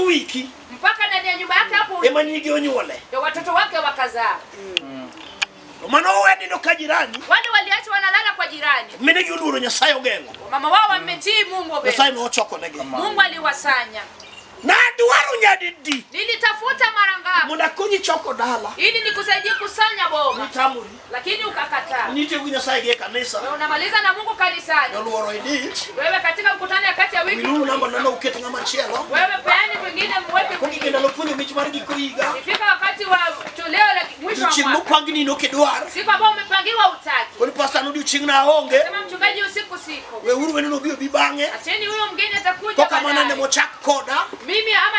Owiki. Mpaka ndani ya nyumba yake hapo ema nyigi onyuole. Ndio watoto wake wakazaa. Mano weni ka jirani. Wale waliachwa wanalala kwa jirani. Minegi oluoro Nyasaye ogeng'o. Mama wao wametii Mungu. Nyasaye nochoko negi. Mungu aliwasanya. Nadwaro nyadidi. Nilitafuta mara ngapi? Mondo akonyi choko dala. Ili nikusaidie kusanya boma. Nitamori. Lakini ukakataa. Nitiyo gi Nyasaye gi e kanisa. Wewe unamaliza na Mungu kanisani. Oluoro idich. Wewe katika mkutano ya kati ya wiki. Wiluru namba nono uket ng'ama chielo. Wewe peani mwingine mweke. Kogik ndalo puonjo mich mar giko higa. Ifika wakati wa toleo la mwisho wa Chieng' mwaka. mopangni nokidwar. Siku ambayo umepangiwa utaki. Koni pasta nodiochieng' na aonge. Sema mchungaji usiku siko. Weuru wendo nobi obi bang'e. Acheni huyo mgeni atakuja Kokamano ne baadaye. mochak koda. Mimi ama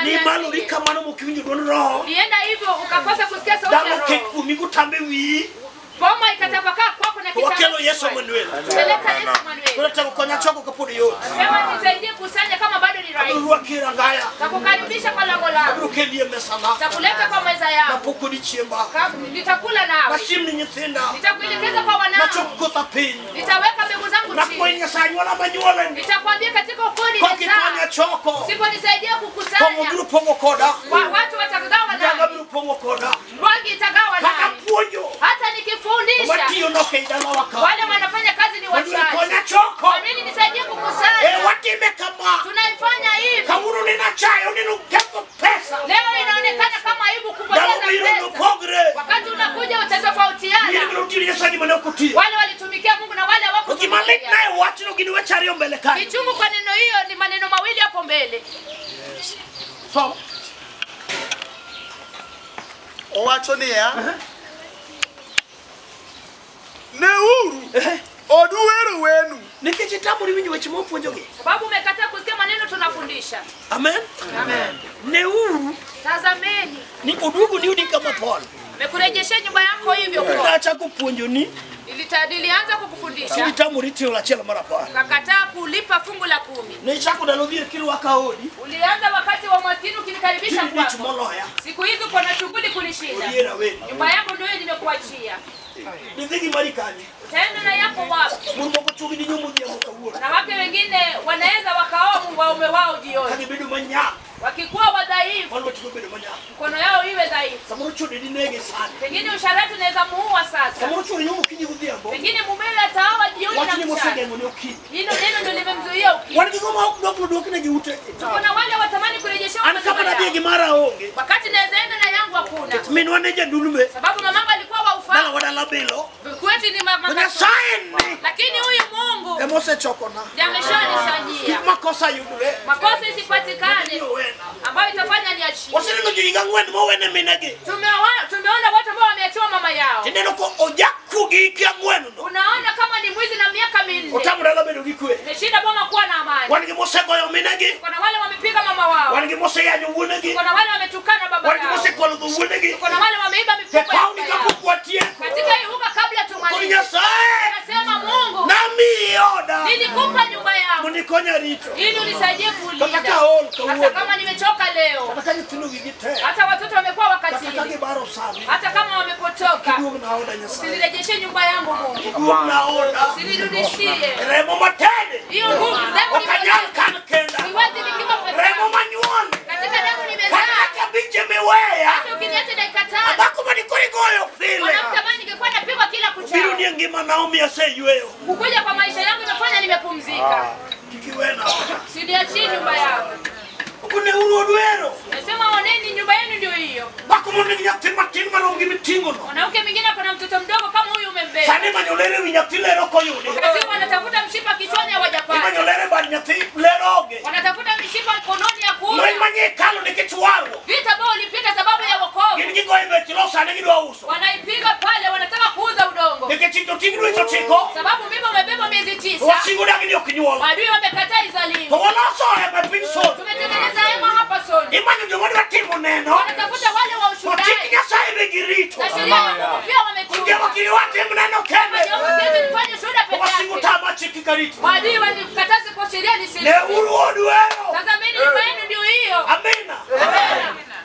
Ni malori kamano mokiwinjo duond Roho. Nienda hivyo ukakosa kusikia sauti ya Dhano ket Roho. kuomi gotambe wiyi. Boma ikatapakaa kwako na To wakelo kitambaa Yesu kichwani. Emmanuel. Tumeleta Yesu Emmanuel. Koro temo konya choko kapod yot. Sema nisaidie kusanya kama bado ni rahisi. Abiro rwaki e rangaya. Takukaribisha kwa lango langu. Abiro keli e mesana. Takuleta kwa meza yangu. Napok kodi chiemba. Nitakula nawe. Nasim ni nyithinda. Nitakuelekeza kwa wanao. Nachok kotha piny. Nitaweka mbegu zangu Nakwayi chini. Nyasaye anyuola manyuoleni. Nitakwambia katika ukoo Kokikonya nimezaa. choko. Usiponisaidia Kong'o kukusanya. biro pong'o koda. Watu watagawa Ndanga nami. biro pong'o koda. Mwangi itagawa Kaka nami. puonjo. Hata nikifundisha. Matiyo nok ei dalawa ka. Wale wanafanya kazi ni Manuel wachache. konya choko. Kwa nini nisaidie kukusanya? Watime kama. Tunaifanya hivi. Kawuono neno achayo neno ketho pesa. Leo inaonekana kama aibu kupoteza Ndalo biro pesa. nopogre. Wakati unakuja utatofautiana. Nyiri biro tiyo ne Nyasaye gima ne ok otiyo. Wale walitumikia Mungu na wale To gima lit hawakutumikia. na e wachno gin weche ariyo mbele kanyo. Kichungu kwa neno hiyo ni maneno mawili hapo mbele. So, Owacho niya, Neuru, odu wero wenu. Nikech itamori winjo weche mwapuonjogi. Sababu umekataa kusikia maneno tunafundisha. Amen. Amen. Neuru Tazameni. ni oduogo ni odi kama Paul. Nimekurejesha nyumba yako hivyo kwa. Nachako puonjoni. Nilianza kukufundisha. Itamori timo achiel mar apar. Ukakataa kulipa fungu la 10. Nichako ndalo dhier kirwaka odi. Ulianza wakati wa umaskini ukinikaribisha Tich kwako. moloya. Siku hizi uko na shughuli kunishinda. Odiera weni. Nyumba yako ndio nimekuachia. Nidhi gi mari kanye. Utaenda na yako wapi? Mon moko chuogi di nyombo odhiambo kawuono. Wanawake wengine wanaweza wakaoa waume wao jioni. Ka gibedo manyap. Wakikuwa wadhaifu. Mano wachgo bedo manyap. Mkono yao iwe dhaifu. Samoro chode dinege sani. Pengine usharati unaweza muua sasa. Samoro chode nyombo okinyi godhiambo. Pengine mumewe ataoa jioni na Wachni mchana. mosegeng'o ne okinyi. Hilo neno ndio limemzuia okinyi. Wan gi ng'ama ok dwok nodwokne gi ute. Kuna wale watamani kurejeshewa An kama nyumba nadhi yao. gi mara onge. Wakati naweza enda na yangu hakuna. Minwa ne jandulme. Sababu mamangu alikuwa wa Dala ufalme. wadala bilo. Kwetu ni mama. Nyasaye ni. Lakini huyu Mungu Ema osechokona. ndiye ameshanisanyia. Kik makosa yudre. Makosa isipatikane ambayo itafanya niachie. Waseneno ji higa ang'wen mowene minegi. Tumeona watu ambao wameachiwa mama yao. Tineno ko ojakuogi hike ang'wen no. Unaona kama ni mwizi na miaka 4. Otamo dala bedo gi kwe. Imeshinda boma kuwa na amani. Wan gi mosegoyo minegi. Kuna wale wamepiga mama wao. Wan gi moseyanyo wuonegi. Kuna wale wametukana baba Wan gi yao. mosekwalo dho wuonegi. Kuna wale wameiba Te mifuko ya pauni baba yao. kapok watieko. Katika hii uga kabla Koro tumalize. Nyasaye Nasema Mungu, namiyi oda nilikupa nyumba yangu mondo ikonya rito. ili unisaidie kulinda. Kata ka aol Hata kawuono. kama nimechoka leo. Kata ka nyithindo wigi tek. Hata watoto wamekuwa Kata ka wakatili. gibaro sani. Hata kama wamepotoka. Duogna oda Nyasaye. Usinirejeshe nyumba yangu Mungu. Duogna oda. Usinirudishie. Remo matede. Hiyo nguvu damu Ok anyal nimezaa. kan kenda. Siwezi nikiwa peke Remo yangu. manyuol. Katika damu Kata nimezaa. kabiche miweya. Hata ukiniacha dakika 5. Dhako manikoro igoyo pile. Mwanamke ambaye ningekuwa napigwa kila Biro kuchao. ni e ngima Naomi aseyweyo. Kukuja kwa maisha yangu imefanya nimepumzika. Kik iwena oda. Usiniachie nyumba yangu. Okone uru odwero. Nasema oneni nyumba yenu ndio hiyo. Dhako mondo nigi nyathi matin marom gi miting'ono. Mwanamke mwingine kuna mtoto mdogo kama huyu umembeba. Sani imanyo ler ewi nyathi ler ok oyudi. Wakati wanatafuta mshipa kichwani hawajapata. Imanyo ler e bad nyathi ler onge. Wanatafuta mishipa mkononi ya Lweny kuuza. manie hekalu nikech warruok. Vita ambao ulipita sababu ya wokovu. Gin gigoyo bech lo sani gidwa uso. Wanaipiga pale wanataka kuuza udongo. Nikech joting' dweche ochiko. Sababu mimba umebeba miezi 9. Wasingo dagi ni ok nyuol. Maadui wamekataa To izaliwe. waloso hema e piny Sodo. Tumetengeneza hema hapa Sodo. Imanyo joma dwa timo neno. Wanatafuta wale wa To chik ushuhuda. Nyasaye be girito. Na sheria ya Mungu pia Koro wametunza. kik watim neno kende. Majopo siwezi nifanye shuhuda To peke wasingo yake. tama chik kik arito. Maadui wanikataze kwa sheria nisilie. Neuru odwero. Tazameni nyumba yenu ndio hiyo. Amina. Amina.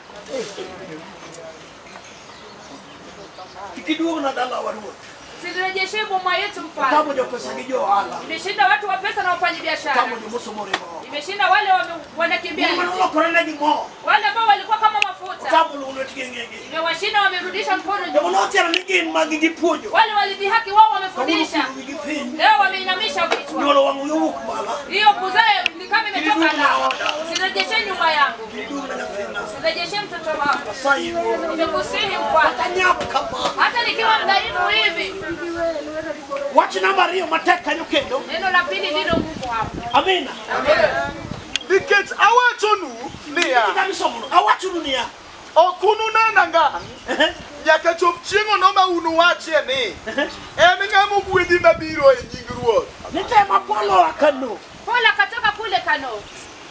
Kik iduogna dalawa ruoth. Usirejeshe boma yetu mfalme. Otamo jopesa gi jo ohala. Imeshinda watu wa pesa na wafanyabiashara. Otamo jomosomorego. Imeshinda wale wanakimbia. Gik manolokore negi mo. Wale ambao walikuwa kama mafuta. Otamo lwetgi e ng'egi. Imewashinda, wamerudisha mkono Joma nyuma. nothiano ni gin magi gipuonjo. Wale walidhihaki wao Kawuono wamefundisha. kulo wigi piny. Leo wameinamisha vichwa. Nyuolo wang' owuok mala. Hiyo kuzaa ni kama imetoka Kidum na. oda. Usirejeshe nyumba yangu. Kidum na nyathina. Usirejeshe mtoto wangu. Asayi wuoro. Nimekusihi mfalme. Kata nyap kama. Hata nikiwa mdhaifu hivi. Wach namba ariyo matek kanyo kendo. Neno la pili ndilo ngumu hapo. Amina. Nikech awachonu niya, Kidami somono. Awachonu niya. ok ununena ngang' nyaka chop chieng'ono ma unuwachie ni en ng'ama ogwedhi mabiro e nying Ruoth. Nitema Paulo akano. Paul akatoka kule Kano.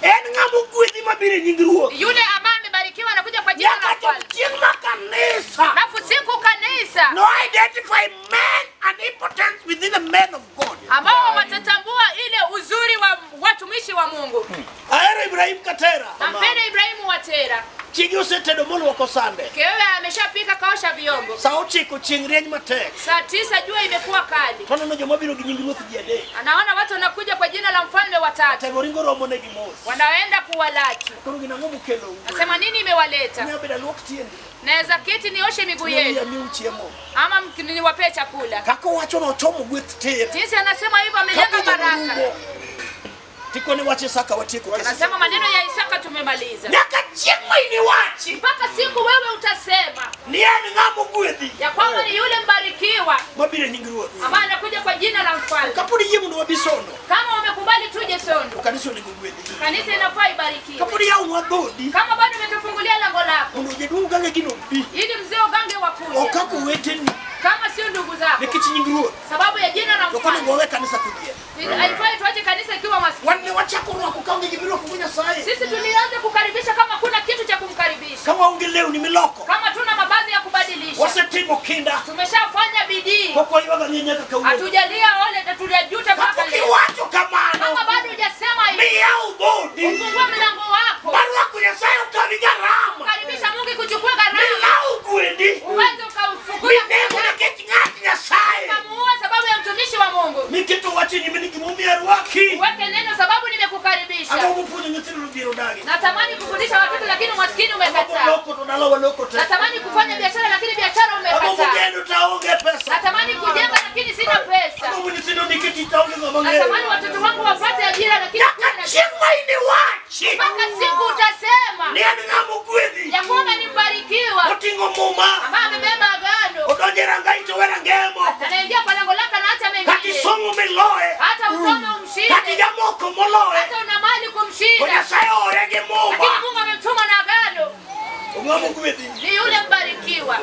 En ng'ama ogwedhi mabiro e nying Ruoth. Yule ambaye amebarikiwa anakuja kwa jina la Nyaka chop mfalme. chieng' ma kanisa. Alafu siku kanisa No identify man and impotence within the man of God. ambao watatambua ile uzuri wa watumishi wa Mungu. Ahero Ibrahim Katera. Nampenda Ibrahimu Watera. Chiegi osetedo moluoko sande. Kewe ameshapika kaosha vyombo. Sa 9 chieng' rieny matek. Saa 9 jua imekuwa kali. To neno joma biro gi nying Ruoth ji adek. Anaona watu wanakuja kwa jina la mfalme watatu. Tego ringo romo negi mos. Wanaenda kuwalaki. Koro gin ang'o mokelou? Nasema nini imewaleta? Anyalo bedo aluok tiendi. Naweza keti nioshe miguu Anyalo yenu amiu chiemo. ama niwapee chakula. Kaka owacho nochomo gweth tir. Jinsi anasema hivyo amejenga Kaka baraka. jomorumo. Tikoni wach Isaka watieko kesi. Anasema maneno ya Isaka tumemaliza. Nyaka chieng' ma iniwachi Mpaka siku wewe utasema ni en ng'ama ogwedhi ya kwamba ni yule mbarikiwa mabiro e nying Ruoth. ambaye anakuja kwa jina la mfalme. Kapod iyie mondo wabi Sondo, Kama wamekubali tuje Sondo, to kanisa onego ogwedhi. kanisa inafaa ibarikiwe. Kapod iyawnwa dhodi Kama bado umetufungulia lango lako mondo jaduong' gange gino obi. ili mzee Ogange Ok wakuja, kaka oweteni kama sio ndugu zako, nikech nying Ruoth. sababu ya jina la To ok onego mfalme. wawe kanisa kodhier. Haifai tuache kanisa ikiwa maskini. Wan ne wachako rwako kaonge gimirwako go Nyasaye. Sisi tulianza kukaribisha kama kuna kitu cha kumkaribisha, Ka waonge lewni miloko, kama tuna mavazi ya kubadilisha. wasetimo kinda. Tumeshafanya bidii, Pok waywago ang'e nyaka kawuono. hatujalia ole na tunajuta mpaka Kapok leo. iwacho kamano, Kama bado hujasema hivi, miyaw dhodi ufungue mlango wako, mar rwako Nyasaye okawi garama. karibisha Mungu kuchukua gharama, Milaw gwendi uweze ukamfukuza minego nikech ng'at Nyasaye. ukamuua sababu ya mtumishi wa Mungu. Miketo wach e nyime ni gimomiyo arwaki. Uweke neno sababu nimekukaribisha. Agombo puonjo nyithindo odhier odagi. Natamani kufundisha watoto lakini umaskini Agombo umekataa. loko to dalawa loko tek. Natamani kufanya biashara lakini biashara Agombo umekataa. gedo to aonge pesa. Natamani kujenga lakini sina pesa. Agombo nyithindo ondike tich to aonge ng'ama ng'eyo. Natamani watoto wangu wapate ajira lakini Nyaka sina. chieng' ma iniwachi Mpaka siku utasema ni en ng'ama ogwedhi ya kwamba ni mbarikiwa moting'o muma ambaye amebeba agano, odonjo e rangai to we rangemo anaingia kwa lango lake na hata kata mengine, isomo miloye hata usome kata umshinde, ijamoko moloye hata una mali to kumshinda, Nyasaye oore gi muma. lakini Mungu amemtuma na agano. Ng'ama ogwedhi Ni yule mbarikiwa.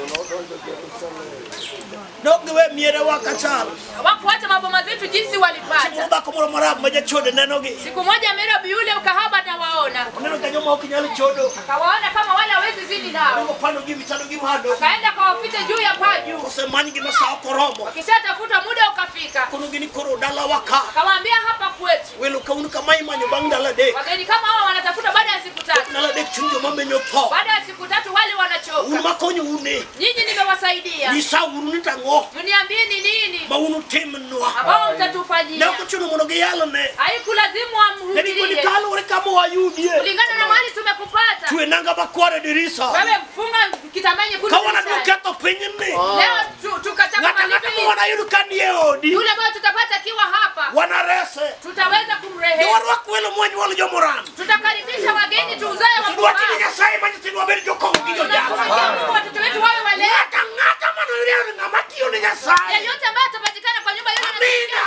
Nok giwe mierewa kachal. Hawakuacha maboma zetu jinsi walipata. Chieng' dhako moro marab ma jachode nenogi. Siku moja Merabi yule ukahaba nawaona, Oneno ka joma ok nyal chodo. akawaona kama wale hawezi zidi nao, Oringo pando gi wichano gi malo. akaenda kawaficha juu ya paa juu. Osemanygi ma sa ok oromo. Wakishatafuta muda ukafika, Konogi ni koro dalawa ka. akawaambia hapa kwetu Welo ka un kama imanyo bang' ndalo adek. wageni kama hawa wanatafuta baada ya siku tatu. Ndalo adek chuny joma menyo tho. Baada ya siku tatu wale Un wanachoka. makonyo une. Nyinyi nimewasaidia, Nyisa uru ni tang'o mniambie ni nini ma unutimnwa. ambao Ne mtatufanyia. ok ochuno mondo giyalne. Haikulazimu Ne gikoni wamhubirie kaluwore kama wayudie. kulingana na mahali tumekupata. Twe nanga makwar e dirisa. Wewe mfunga kitambaa nyekundu Ka wanadwa dirishani. ketho pinyni. Leo tukataka Ng'ato ang'ata malipo ma wanayud ka nie odi. yule ambayo tutapata akiwa hapa Wanarese. tutaweza kumrehemu. Dwarwak welo mwanyuol jomoran. Tutakaribisha wageni tuuzae Dwach ni wakubwa. Nyasaye ma nyithindwa bed jokong'o gi jojala. Tunamtumikia Mungu watoto wetu wawe wale. Ng'ato ang'ata manoyud ng'ama tiyo ne Nyasaye. Yeyote ambaye atapatikana kwa nyumba yule Amina.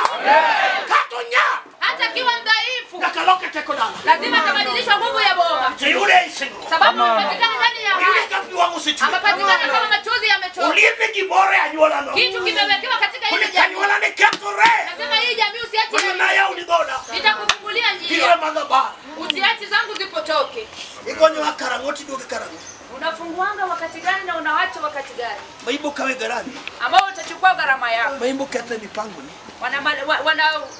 Kata onyap. hata akiwa mdhaifu Nyaka loke teko dala. lazima atabadilishwa nguvu ya boma, To yude ei singruok. sababu amepatikana ndani ya Oyude haki, ka pi wang' osechwer. amepatikana kama machozi yametoka, Olierne gimoro e anyuolano. kitu kimewekewa katika Koni ile jamii. kanyuola ni kethore. Nasema hii jamii usiache, Mondo nayawni dhoda. nitakufungulia Biro njia, e madhabahu. usiache zangu zipotoke. Igonyowa karang'o tiduoge karang'o. Unafunguanga wakati gani na unawacha wakati gani, Maimbo kawe garami. ambao utachukua gharama yako. Maimbo ketho mipango ni.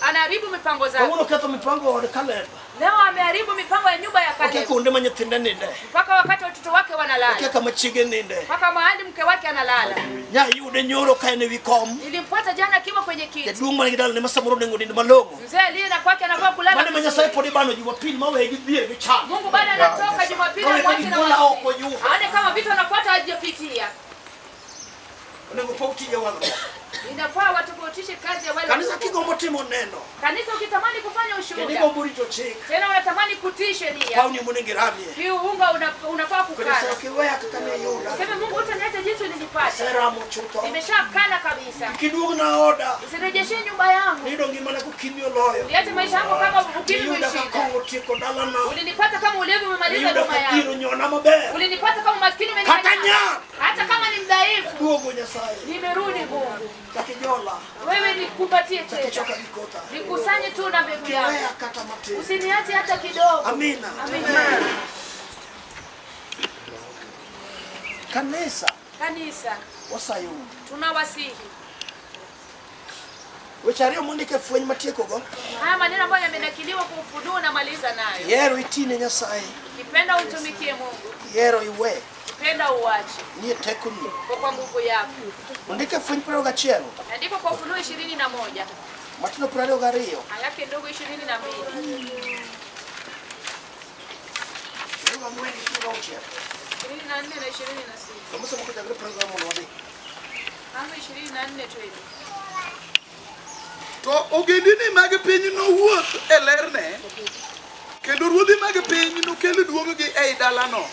Anaharibu mipango zako. Kawuono ketho mipango od Kaleb. Leo ameharibu mipango ya nyumba ya Okia Kaleb kuonde ma nyithinde ninde. mpaka wakati watoto wake Okia wanalala, kama chiege ninde. mpaka mahali mke wake analala. Nya yude nyoro ka en ewi kom. Nilimpata Nilimpata jana akiwa kwenye kiti. Jaduong' man gi dalane ma samoro onego nind malong'o. Mzee aliye na kwake anafaa kulala. Mano ema Nyasaye pod ibano Jumapili ma weye gi dhier gi chan. Mungu bado anatoka Jumapili Wewe amwache na gimola oko maskini. yudo. Aone kama vitu anafuata hajapitia. Onego pog tije wang'o. Inafaa watofautishe kazi ya wale. Kanisa kigombo timo neno. Kanisa ukitamani kufanya Kendo ushuhuda. igombo rito chik. Tena unatamani kutii sheria. Pauni monego iramie. Hiyo unga unafaa Kendo kukana. okiweya kaka ne iyuda. Sema Mungu hutaniacha jinsi ulinipata. Aseramo chutho. Nimeshakana kabisa. Kiduogna oda. Usirejeshe nyumba yangu. Nido ngimana kokimi oloyo. Niache maisha yangu kama ukimwi Iyuda ka umeshinda. kong'o otieko dalana. Ulinipata kama ulevi umemaliza Iyuda nyumba ka yangu. dhier onyona maber. Ulinipata kama umaskini Kata umenikanyanga. nyap. Hata kama ni mdhaifu. Duogo Nyasaye. Nimerudi Mungu. Kak ijola. Wewe nikupatie Kak tena. ichoka gi kotha. Nikusanye tu na mbegu yako. Kiweya kata matin. Usiniache hata kidogo. Amina. Amina. Kanisa Kanisa, wasayou. tunawasihi. Weche ariyo mondik e fweny matiekogo. Haya maneno ambayo yamenakiliwa kwa ufunuo namaliza nayo. Ihero itine Nyasaye. Ukipenda utumikie Mungu, Ihero iwe. ukipenda uache Nie tekoni. kwa nguvu yako. Ondik e fweny 21. Andiko kwa Ufunuo 21. Matindo 22. Aya yake ndogo 22. 24 gi 26. 24 na 26. Kamusomo kochakore 24 mondo wadhi. Anza 24 twende. To ogendini mag piny nowuoth e lerne, kendo ruodhi mag piny nokel duong'-gi ei dalano.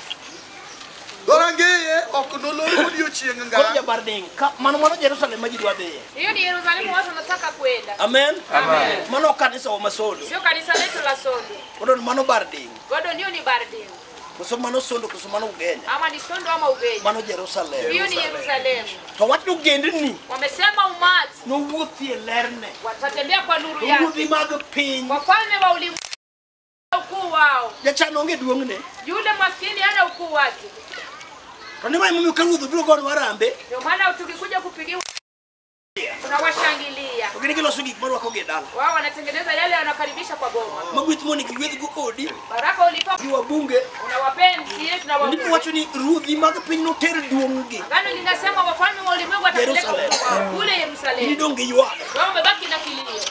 Dhorangeye ok nolor godiechieng' Koro ngang', jabarding, mano mano Jerusalem ma ji dwa dhiye. Hiyo ni Yerusalemu watu wanataka kwenda. Amen. Amen. Mano ok kanisa wa Masondo. Sio kanisa letu la Sondo. Koro mano Barding. Godo ndio ni Barding. Koso mano Sondo koso mano Ugenya. Ama ni Sondo ama Ugenya. Mano Jerusalem. Hiyo ni Yerusalemu. To wach ni ogendni Wamesema umati nowuothi e lerne. watatembea kwa nuru yake. Ruodhi mag piny. Wafalme wa ulimwengu ukuu wao. Jachan onge duong'ne. Yule maskini hana ukuu wake. To ni ma emomiyo ka ruoth obiro gonwa harambee, Ndio maana tukikuja kupigiwa tunawashangilia. to gin giloso gik marwakogi e dala. Wao wanatengeneza yale wanakaribisha kwa boma. Ma gweth monego igwedhgo odi Baraka ulipa gi wabunge. unawapea MCAs na Ndiko wabunge. wacho ni ruodhi mag piny noter duong'gi. Agano linasema wafalme wa ulimwengu watapeleka Yerusalemu. ukuu wao kule In Yerusalemu. idong' gi ywak. Wao wamebaki na kilio.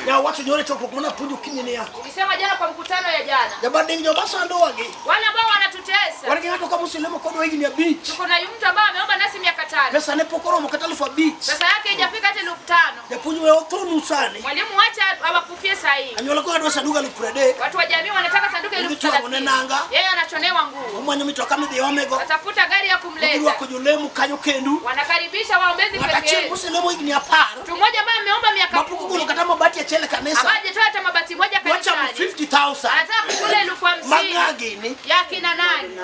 Nawacho nyoro e chokruok mana puonjo okinyi niya. Nilisema jana kwa mkutano ya jana. Jabarding joma sandowagi. Wale ambao wanatutesa. Wan gi ng'ato ka moselemo kodwa higni 5. Tuko na mtu ambaye ameomba nasi miaka 5. Pesa ne pok oromo kata 5,000. Pesa yake haijafika hata 5,000. Japuonj we othonu sani. Mwalimu wacha awakufie saa hii. Anyuola koro dwa sanduku 30,000. Watu wa jamii wanataka sanduku Idhi elfu twang'o ne thelathini. nanga. Yeye anachonewa nguo. Omanyo mitoka midhi omego. Watafuta gari ya kumleta. Girwako jolemo kanyo kendu. Wanakaribisha waombezi Ng'at peke achiel yake. moselemo higni 10 Mtu mmoja ambaye ameomba miaka mapok ogolo 10. kata mabati achiel e kanisa. Ambaye hajatoa hata mabati moja Dwa chamo kanisani. 50,000. Anataka kukula 50,000. Mag ng'a gini? Ya kina nani?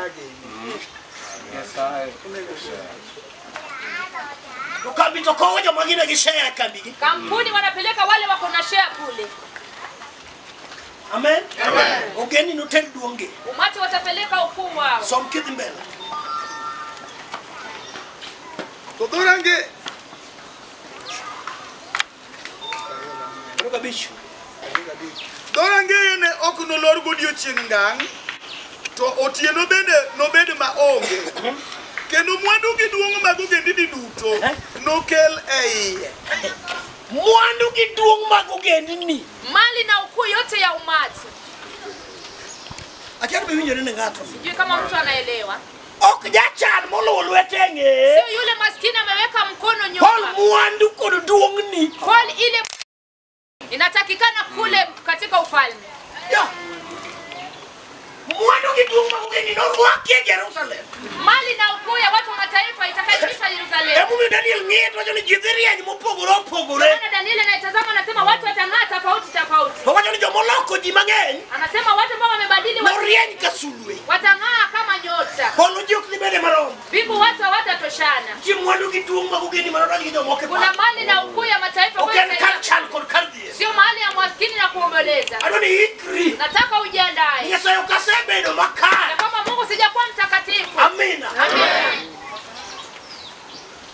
To kambi to kowo joma gin gi share e kambigi. Kampuni wanapeleka wale wako na share kule. Amen. Ogendni noter duong'gi. Umati watapeleka ukuu wao. Som kidhi mbele. to dhorange 25. dhorangeye ne ok nolor godiechieng' ngang', to otieno bende nobed maonge. Kendo mwandu gi duong' mag ogendini duto nokel e iye. Mwandu gi duong' mag ogendni. Mali na ukuu yote ya umati. Akia ni be winjore ne ng'ato. Sijui kama mtu anaelewa. Ok jachan moluwo lwete e ng'eye. Sio yule maskini ameweka mkono Paul nyuma. mwandu kod duong'ni. Paul ile inatakikana kule katika ufalme. Ya. Mwandu gi duong' mag ogendni norwaki e Jerusalem. Mali na ukuu ya watu wa mataifa itakaribisha Yerusalemu. Emomiyo Daniel ng'iye to wacho ni ji dhi rieny mopogore opogore. Maana Daniel anayetazama anasema watu watang'aa tofauti tofauti. To wacho ni jomoloko ji mang'eny Anasema watu ambao wamebadili norieny ka sulwe. watang'aa kama nyota. Polo ji ok dhi bede marom. Mbingu watu hawatatoshana. Ji mwandu gi duong' mag ogendni manodonj gi jomoko e Kuna pap. mali na ukuu ya mataifa Ok ambayo en kar itaingia. chan kod kar dhier. Sio mahali ya maskini na kuomboleza. Adwa ni ikri. Nataka ujiandae. Nyasaye ok asebedo Na makare. kama Mungu sijakuwa mtakatifu. Amina. Amina.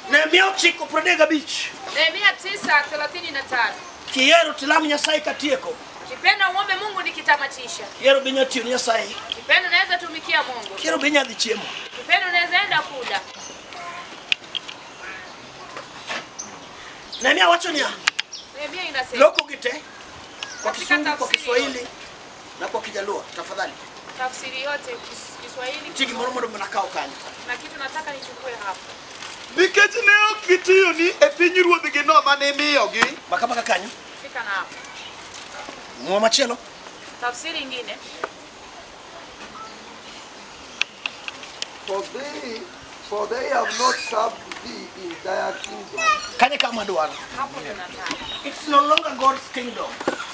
Nehemia 9:35. Nehemia 9:35. Kihero tilam Nyasaye katieko. Kipenda uombe Mungu nikitamatisha. Kihero be inya tiyo ne Nyasaye. Kipenda unaweza tumikia Mungu. Kihero be inya dhi chiemo. Kipenda unaweza enda kula. Nehemia wacho niya, Nehemia inasema loko gite kwa Katika Kisungu, kwa tafsiri Kiswahili yote. na kwa Kijaluo tafadhali. Tafsiri yote Kiswahili Nitie gimoro mondo mana kaw kanyo. na kitu nataka nichukue hapa. Nikech ne ok gitiyoni e pinyruodhgino mane imiyogi, Maka maka kanyo. Fika na hapo. Mwa machielo. Tafsiri ingine. For they have not served thee in thy kingdom, Kanye kama dwaro. Hapo ndo nataka. It's no longer God's kingdom.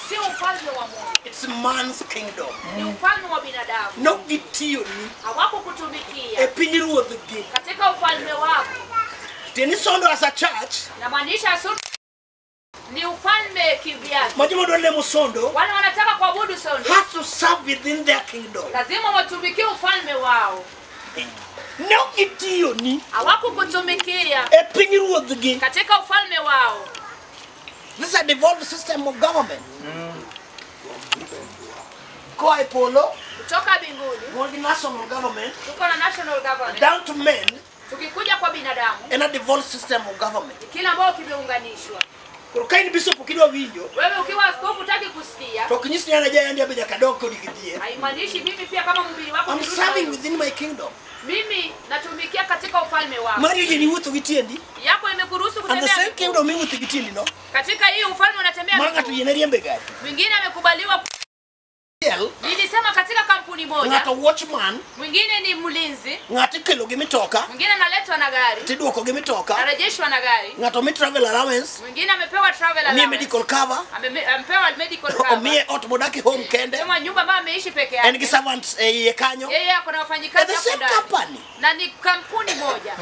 Sio ufalme wa Mungu, It's man's kingdom. ni ufalme wa binadamu. No gitiyoni Hawakukutumikia e pinyruodhgi. katika ufalme wako. Tieni sondo as a church, Namaanisha ni ufalme kivyake. ma joma dwa lemo sondo Wale wanataka kuabudu sondo has to serve within their kingdom. lazima watumikie ufalme wao. Ne ok gitiyoni Hawakukutumikia e pinyruodhgi. katika ufalme wao. This is a devolved system of government. Koa e polo, Kutoka mbinguni wan gi national government, tuko na national government. down to men, Tukikuja kwa binadamu en a devolved system of government. ni kile ambao kimeunganishwa. Koro ka in bishop ok idwa winjo, Wewe ukiwa askofu hutaki kusikia, to ok nyis ni an ajayandi abe nyaka adog kodi gi dhier. haimaanishi mimi pia kama mhubiri wako I'm nirudi serving na- within my kingdom. mimi natumikia katika ufalme wako. Mari oyieni wuotho gi tiendi, Yako imekuruhusu and the kutembea same miguu. kingdom miwuotho gi tiendi no, Katika hii ufalme unatembea mar ng'ato miguu. oyiene riembe gari. Mwingine amekubaliwa. Achiel, Nilisema katika kampuni moja, ng'ato watchman, mwingine ni mlinzi, ng'ato ikelo gi mitoka, mwingine analetwa na gari, tiduoko gi mitoka, anarejeshwa na gari, ng'ato mi travel allowance, mwingine amepewa travel omiye allowance, medical cover, amepewa medical cover, omiye ot modake home kende, sema nyumba ambayo ameishi peke en gi yake, servants e iye kanyo. yeye ako na At wafanyikazi the hapo same ndani, company. na ni kampuni moja.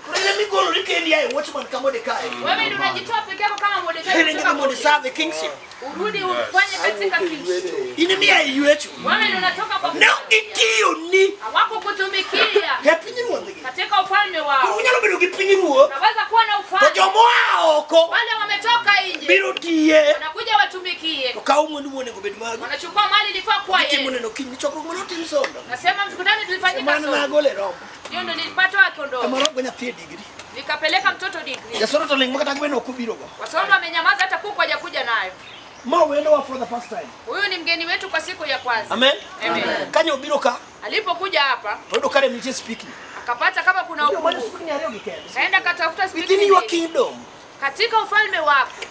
Koro in emigolori kendi ae watchman ka Mordekai. Wewe ndio unajitoa peke yako kama Mordekai Ere kutoka ngima mondo kule. iserve kingship. Urudi ufanye katika kingship. In emiya e ywecho. Wewe ndio unatoka kwa Ne ok gitiyoni hawakukutumikia e pinyruodhgi. katika ufalme Koro wao. unyalo bedo gi pinyruoth, Unaweza kuwa na to ufalme, jomoa oko wale wametoka nje biro tiye. wanakuja watumikie, To kawo mwandu monego bed magu. wanachukua mali ilifaa kuwa Gitimo yenu. neno kiny, chokruok mane otim sondo. Nasema mkutano tulifanyika Mano sote, nagolo e rombo. hiyo ndio nilipata kondoo, Ema rombo nyathi e digri. nikapeleka mtoto degree. Jasoro to ling' makata gweno ok obirogo. Wasomi wamenyamaza, hata kuku hajakuja nayo. Ma wendowa for the first time. Huyu ni mgeni wetu kwa siku ya kwanza. Amen. Amen. Kanyo obiro ka, Alipokuja hapa to oyudo kare nitie speaking. akapata kama kuna Obiro manyo upungufu, speaking ariyo gi kende. kaenda katafuta Within your speaking kingdom. katika ufalme wako.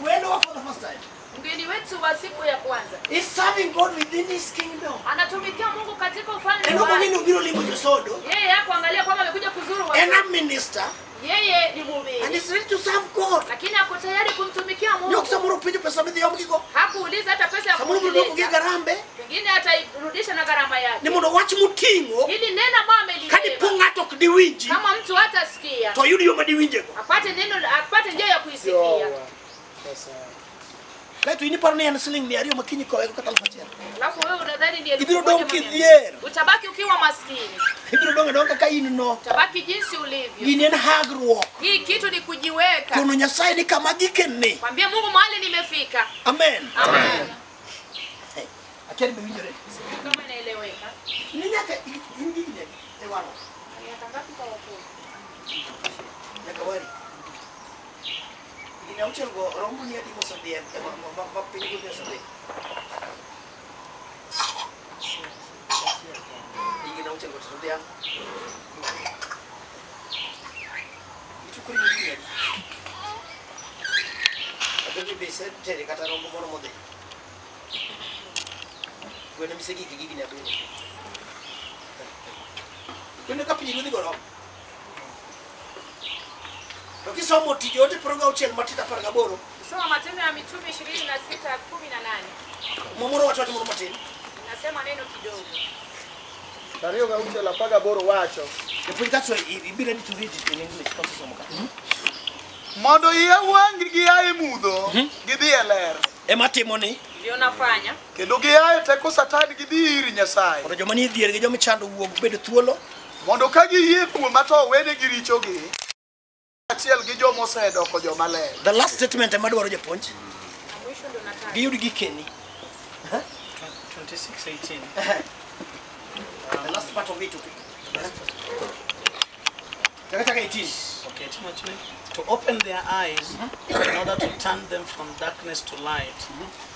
Wendowa for the first time. Mgeni wetu wa siku ya kwanza He's serving God within his kingdom. anatumikia Mungu katika ufalme En ok ong'e wake. ni obiro limo josodo. Yeye hakuangalia kwamba amekuja kuzuru En watu. a minister Yeye ni and mhubiri, he's ready to serve God. lakini ako tayari kumtumikia Nyok Mungu. samoro penjo pesa midhi omgigo. Hakuuliza hata pesa ya Samoro biro duoko gi kumleta, garambe. pengine atairudisha na gharama Ni yake. mondo wach moting'o Hili neno ambalo ka dipo amelibeba, ng'ato ok diwinji kama mtu hatasikia to oyud yo ma diwinjego. apate neno, apate njia ya kuisikia. Kaeto in iparo ni en siling 200 ma kiny kowego kata 1000. Alafu wewe unadhani ni elfu Ibiro moja dong' mia mbili. kidhier. Utabaki ukiwa maskini, Ibiro dong' adong'a kaka in no. utabaki jinsi ulivyo. Gini en hagruok. Hii kitu ni kujiweka, Kono Nyasaye ni kama gikeni. kwambie Mungu mahali nimefika. Amen. Amen. Akia ni be winjore. Sijui kama inaeleweka. Ni nyaka in gi higni adi e warruok? Miaka ngapi kwa wokovu? Nyaka wari. Higni auchiel go rombo ni adi mosedhi e ma piny godhi osedhi? Higni auchiel go to dhiang'. Ichukori gi higni adi? Adoni be isetere kata rombo moro modhi. Gweno misegike gi higni abiriyo. Gweno ka piny ruodhi go romo. To kisomo tij ote 26 matindo 18, Soma Matendo ya Mitume 26:18. momoro wacho wach moro matin. Nasema neno kidogo. 26:18 wacho. Japuonj kaso be ready to read it in English kosesomo ka. Mondo iye wang'gi gia e mudho, gidhi e ler. Ema timo ni Ndio nafanya Kendo gia e teko Satan gidhi ir Nyasaye. mondo joma nie dhier gi joma ichando wuog bed thuolo. Mondo ka giyie kuoma to owenegi richogi, achiel gi joma osedoko joma ler. The last statement ema dwaro japuonj. na mwisho ndio nataka. Giyud gikeni. 26:18. The last part of it. Okay. Chaka chaka 18. Okay, to open their eyes in order to turn them from darkness to light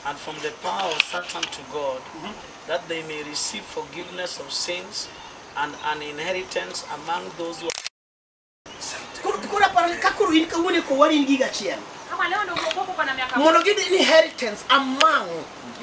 and from the power of Satan to God, that they may receive forgiveness of sins and an inheritance among those who Kama leo ndio umeokoka kwa na miaka Mondo giyud inheritance among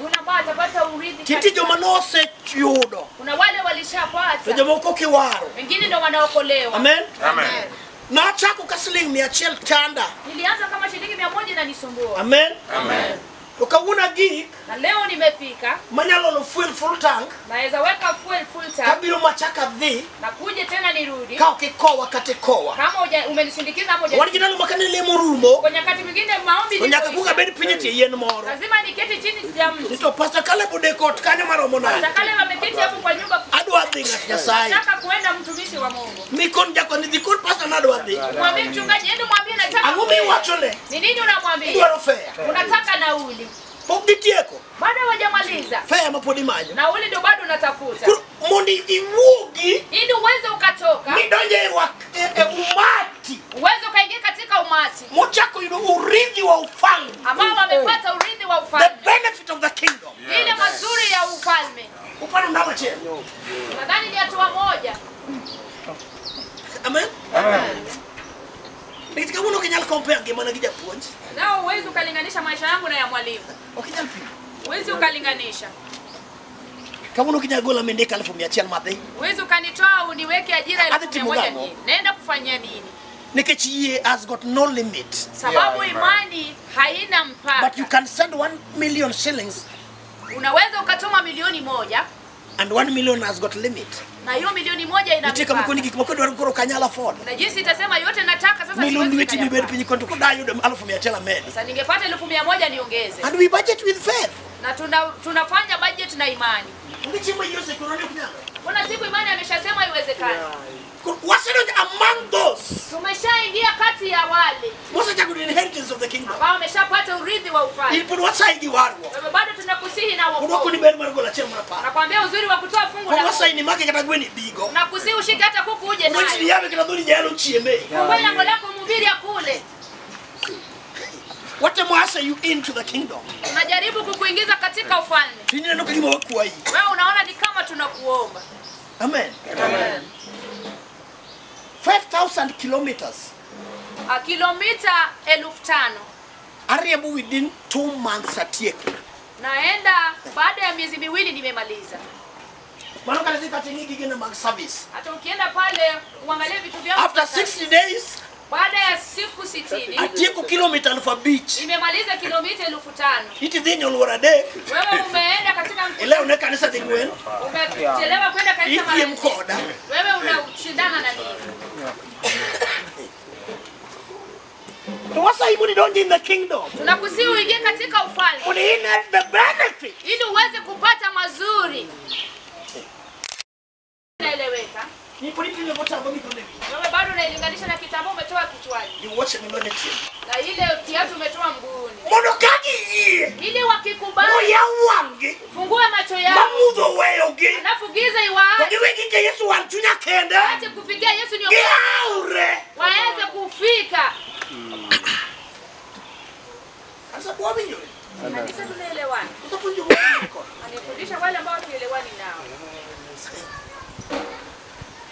yule ambaye atapata urithi nitie katika- joma noseyudo Kuna wale to walishapata, jomoko kiwaro. wengine ndio wanaokolewa. Amen. Amen. Nachako ka siling 100 chanda. Nilianza kama shilingi 100 inanisumbua. Amen. Amen. To kawuono agik Na leo nimefika, manyalo olo fuel full tank naweza weka fuel full tank kabiro machak adhi na kuje tena nirudi. ka ok ikowa kata ikowa. Kama umenisindikiza ama Wan gi huja. ndalo ma kane lemo rumo Kwa nyakati mwingine maombi to nyaka ndipo kuong abed piny e tie yien moro. lazima niketi chini ya mti. Ni to Pastor Caleb odeko ot kanyo maromo nade? Takale wameketi hapo kwa nyumba Adwa dhi ng'at Nyasaye. nataka kuenda mtumishi wa Mungu. Mikon jakoni dhi kod pastor nadwa dhi. Mwambie mchungaji, ende mwambie nataka. Ang'o kuenda. miwachone? Ni nini unamwambia? Idwaro fare. Unataka nauli. Pok gitieko. Bado hawajamaliza. Fare ma pod imanyo. Nauli ndio bado unatafuta. Koro mondo iwuogi Ili uweze ukatoka, midonjo e umati uweze ukaingia katika umati mochako yudo urithi wa ufalme. ambao wamepata urithi wa The ufalme. benefit of the kingdom. Ile mazuri ya ufalme. Upano ndama achiel. Nadhani ni hatua moja. Amen. Amen. Nikech kawuono ok inyal compare ngimana gi japuonj. Nao uwezi ukalinganisha maisha yangu na ya mwalimu. Ok inyal pimo. Uwezi ukalinganisha. Kawuono ok inyal gola mindika 100,000 madhi. Uwezi ukanitoa uniweke ajira Adhi elfu mia timo moja gang'o? nini? Naenda kufanyia nini? Nikech yie has got no limit. Sababu imani haina mpaka. But you can send 1 million shillings Unaweza ukatuma 1,000,000 and 1 million has got limit. na hiyo 1,000,000 ina Nitie kama mipaka. koni gik moko dwaro koro ok anyal afford. Na jinsi itasema yote nataka sasa Milon siwezi lweti mibed nikayapata. piny kon to kodayudo 100,000 amedi. Sasa ningepata 1,100 niongeze. And we budget with faith. Na tunafanya budget na imani. Onge chieng' ma yie osekonwa ni ok nyalre. Kuna siku imani ameshasema haiwezekani. Koro wasedonjo among those Tumeshaingia kati ya wale mosechako yudo inheritance of the kingdom. ambao wameshapata urithi wa ufalme. In pod wasayi gi warruok. Kwa hivyo bado tunakusihi na Pod wokovu. wakoni ber mar golo achiel mar apar. Nakwambia uzuri wa kutoa fungu Pod la wasayi ni make kata gwen ibigo. Nakusihi ushike hata kuku uje Pod wachni nayo. yawe kata dhoni jayalo chieme. Fungua lango lako mhubiri akule. Watemo usher you into the kingdom. Tunajaribu kukuingiza katika ufalme. To ineno ka gima wakwayi. Wewe unaona ni kama tunakuomba. Amen. Amen. 5,000 kilometers. Kilomita 5,000. Ariembo within 2 months atieko. Naenda baada ya miezi miwili nimemaliza. Mano kata dhi kata ing'i gigena mag service. Hata ukienda pale uangalie vitu vyangu. After 60 days baada ya siku 60 atieko kilomita 5,000. nimemaliza kilomita 5,000. Iti dhi nyoluoro adek. Wewe umeenda katika mkutano, Ilewo ne kanisa dhi gwen. umechelewa kwenda kanisa mara Ipiem mbili. koda. Wewe unashindana na nini? To wasayi mondo idonj in the kingdom. Tunakusihi uingie katika ufalme Mondo inherit the benefit. ili uweze kupata mazuri. Inaeleweka? Ni pod ipime gotambo gi dole wiyi. Wewe bado unailinganisha na kitambaa umetoa kichwani Gi wuoche milone tiend. na ile kiatu umetoa mguuni. Mondo ka giyie Ili wakikubali, moyaw wang'gi fungue macho ma yao, mudho oweyogi alafu giza to iwaache giwe gike Yesu wal chunya kende kufikia Yesu ni giawre. waweze kufika. Kanisa kwa wawinjore. Kanisa tunaelewana. Usapuonjo mawinjore kod. Anifundisha wale ambao tuelewani nao.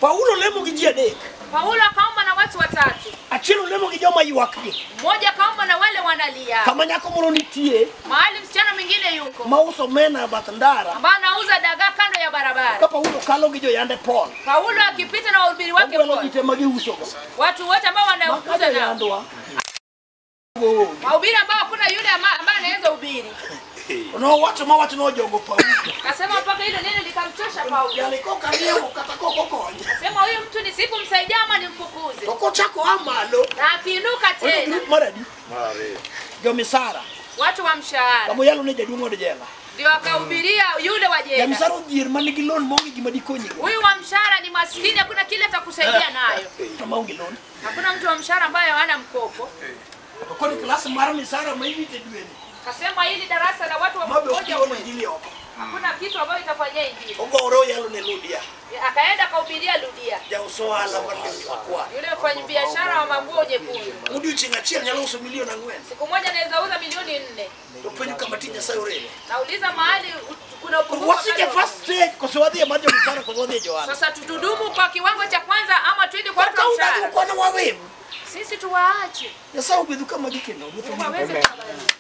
Paulo lemo gi ji adek. Paulo akaomba na watu watatu. Achiel olemo gi joma ywakgi. Mmoja akaomba na wale wanalia. Kama nyako moro nitie Mahali msichana mwingine yuko mauso omena bath ndara. ambaye anauza dagaa kando ya barabara. Ka Paulo kalo gi joyande Paul. Paulo akipita na wahubiri wake Ogwelo Paul. ji te ma giusogo. Watu wote ambao Maka wanauza nao. joyandwa. Wahubiri ambao hakuna yule ambaye anaweza hubiri. Nowacho ma wach nojogo Paulo. Akasema mpaka hilo neno likamchosha Paulo. Jali koka riembo kata kok okonye. Akasema huyu mtu nisipomsaidia ama nimfukuze. To kochako a malo. Na akiinuka Oyudo tena grup mar adi? Jomisara. watu wa mshahara Kama oyalo ne jaduong' od jela. ndio akahubiria yule wa jela. Jamisara odhier man nigi loan maonge gima dikonyigo. Huyu wa mshahara ni maskini, hakuna kile atakusaidia nayo. Maonge loan. Hakuna mtu wa mshahara ambaye hana mkopo. To koni klas mar misara ma iwite dweni. Akasema hili darasa la watu wa Ma be ok mkoja iolo injili oko. hakuna kitu ambayo itafanyia injili. Ogore oyalo ne Ludia. Akaenda akahubiria Ludia, Jauso ohala mar lewni makwar. yule mfanyabiashara wa manguo nyekundu. Odiochieng' achiel nyalo uso milion 4. Siku moja anaweza uza milioni 4. To penjo kama ti Nyasaye oreme. Nauliza mahali kuna upungufu wa Wasike pale. first stage koso wadhi e mar jomsara koso wadhi e johala. Sasa tududumu kwa kiwango cha kwanza ama twende kwa watu Ka wa udagi mshahara? ukwana waweru. Sisi tuwaache. Nyasaye obedhu kama gikendo. Mungu aweze kuwabariki.